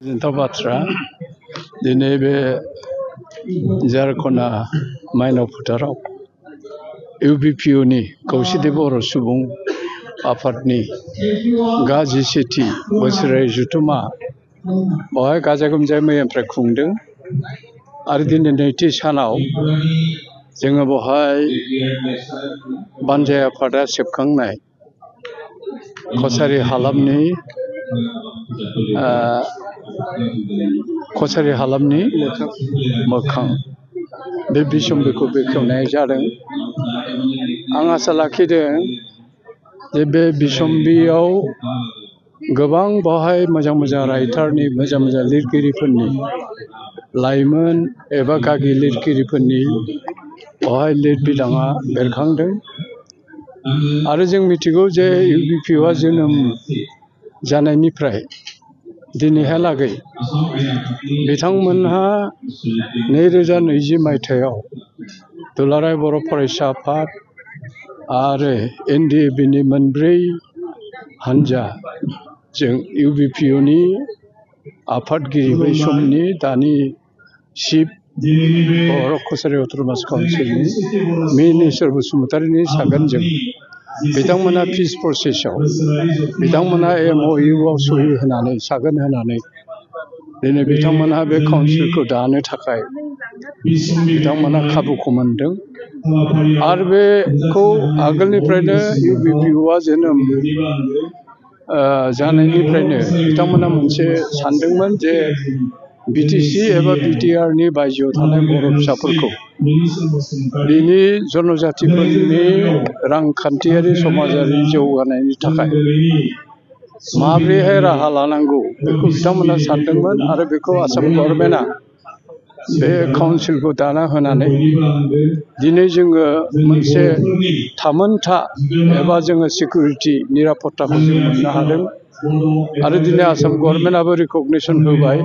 बाथ्रा दिनै बे झारखन्डा माइनाव फोथाराव इउबिपिअनि खौसेथि बर' सुबुं आफादनि गा17थि बोसोरारि जथुम्मा बेवहाय गाजा गोमजायै मैयानिफ्राय खुंदों आरो दिनै नैथि सानाव जोङो बेवहाय बानजाय आफादा सेबखांनाय कछारी हालामनि मोखां बे बिसम्बिखौ बेखेवनाय जादों। आं आसा लाखिदों जे बे बिसम्बियाव गोबां बेवहाय मोजां मोजां राइटारनि मोजां लिरगिरिफोरनि लाइमोन एबा गागि लिरगिरिफोरनि बेवहाय लिरबिदाङा बेरखांदों आरो जों मिथिगौ जे इउबिपिअआ जोनोम जानायनिफ्राय दिनैहालागै बिथांमोनहा 2020 मायथाइयाव दुलाराय बर' फरायसा आफाद आरो एनडिएफबिनि मोनब्रै हानजाजों इउबिपिअनि आफादगिरि बै समनि दानि चिफ बर' कछारी अट'नमास काउन्सिलनि मिनेश्वर बसुमतारीनि सागोनजों बिथांमोना पिस प्रसेसआव बिथांमोना MOUआव सहि होनानै सागोन होनानै दिनै बिथांमोनहा बे काउन्सिलखौ दानो थाखाय बिथांमोना खाबुखौ मोनदों आरो बेखौ आगोलनिफ्रायनो इउबिपिअआ जोनोम जानायनिफ्रायनो बिथांमोना मोनसे सानदोंमोन जे बिटिसि एबा बिटिआरनि बायजोआव थानाय बर' फिसाफोरखौ बिनि जनजातिफोरनि रांखान्थियारि समाजारि जौगानायनि थाखाय माबोरैहाय राहा लानांगौ बेखौ बिथांमोना सानदोंमोन आरो बेखौ आसाम गभर्नमेन्टआ बे काउन्सिलखौ दाना होनानै दिनै जोङो मोनसे थामोनथा एबा जोङो सिकिउरिटि निरापत्ताखौ जों मोननो हादों आरो दिनै आसाम गभर्नमेन्टआबो रिकगनिसन होबाय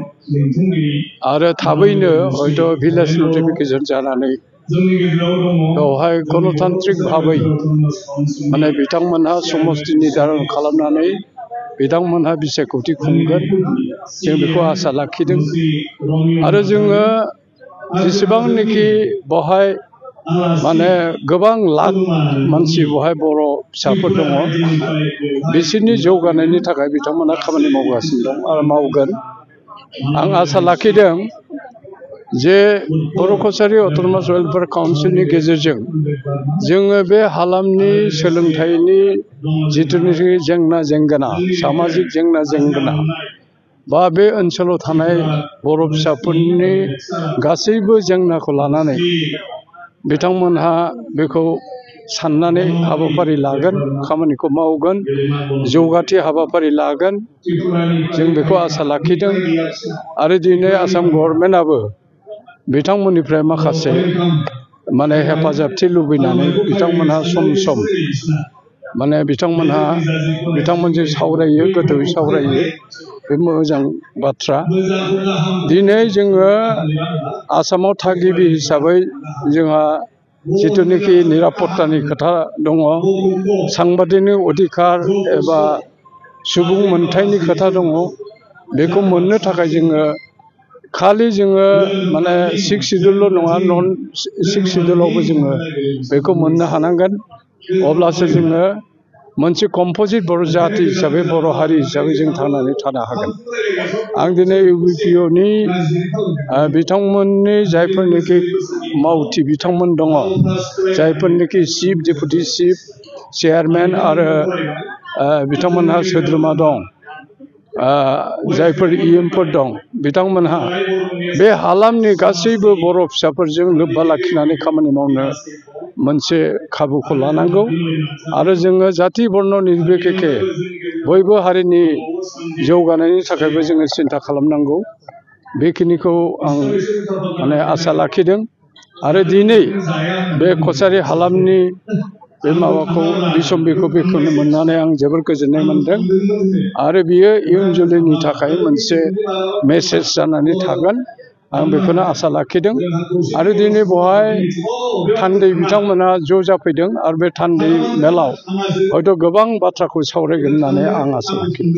आरो थाबैनो हयथ' भिलेज नटिफिकेसन जानानै बेवहाय गणतान्त्रिक भाबै माने बिथांमोनहा समस्ति निर्धारन खालामनानै बिथांमोनहा बिसायख'थि खुंगोन जों बेखौ आसा लाखिदों आरो जोङो जेसेबांनाखि बेवहाय माने गोबां लाख मानसि बेवहाय बर' फिसाफोर दङ बिसोरनि जौगानायनि थाखाय बिथांमोनहा खामानि मावगासिनो दं आरो मावगोन। आं आसा लाखिदों जे बर' कछारी अट'नमास वेलफेयार काउन्सिलनि गेजेरजों जोङो बे हालामनि सोलोंथाइनि जिथुनिखि जेंना जेंगोना सामाजिक जेंना जेंगोना बा बे ओनसोलाव थानाय बर' फिसाफोरनि गासैबो जेंनाखौ लानानै बिथांमोनहा बेखौ साननानै हाबाफारि लागोन खामानिखौ मावगोन जौगाथि हाबाफारि लागोन जों बेखौ आसा लाखिदों आरो दिनै आसाम गभर्नमेन्टआबो बिथांमोननिफ्राय माखासे माने हेफाजाबथि लुबैनानै बिथांमोनहा सम सम माने बिथांमोनजों सावरायो गोथौयै सावरायो बे मोजां बाथ्रा। दिनै जोङो आसामाव थागिबि हिसाबै जोंहा जिथुनिखि निरापत्तानि खोथा दङ सांबादिकनि अधिकार एबा सुबुं मोनथायनि खोथा दङ बेखौ मोननो थाखाय जोङो खालि जोङो माने 6 सिडुलल' नङा नन 6 सिडुलावबो जोङो बेखौ मोननो हानांगोन अब्लासो जोङो मोनसे कम्पजिट बर' जाति हिसाबै बर' हारि हिसाबै जों थांनानै थानो हागोन। आं दिनै इउबिपिअनि बिथांमोननि जायफोरनिखि मावथि बिथांमोन दङ जायफोरनिखि चिफ डेपुटि चिफ चेयारमेन आरो बिथांमोनहा सोद्रोमा दं जायफोर इएमफोर दं बिथांमोनहा बे हालामनि गासैबो बर' फिसाफोरजों लोब्बा लाखिनानै खामानि मावनो मोनसे खाबुखौ लानांगौ आरो जोङो जाति बर्न निर्बिसेखे बयबो हारिनि जौगानायनि थाखायबो जोङो सिन्था खालामनांगौ बेखिनिखौ आं माने आसा लाखिदों आरो दिनै बे कछारी हालामनि बे माबाखौ बिसम्बिखौ बेखेवनो मोननानै आं जोबोर गोजोननाय मोनदों आरो बियो इयुन जोलैनि थाखाय मोनसे मेसेज जानानै थागोन आं बेखौनो आसा लाखिदों आरो दिनै बेवहाय थान्दै बिथांमोना ज' जाफैदों आरो बे थान्दै मेलाव हयथ' गोबां बाथ्राखौ सावरायगोन होननानै आं आसा लाखिदों।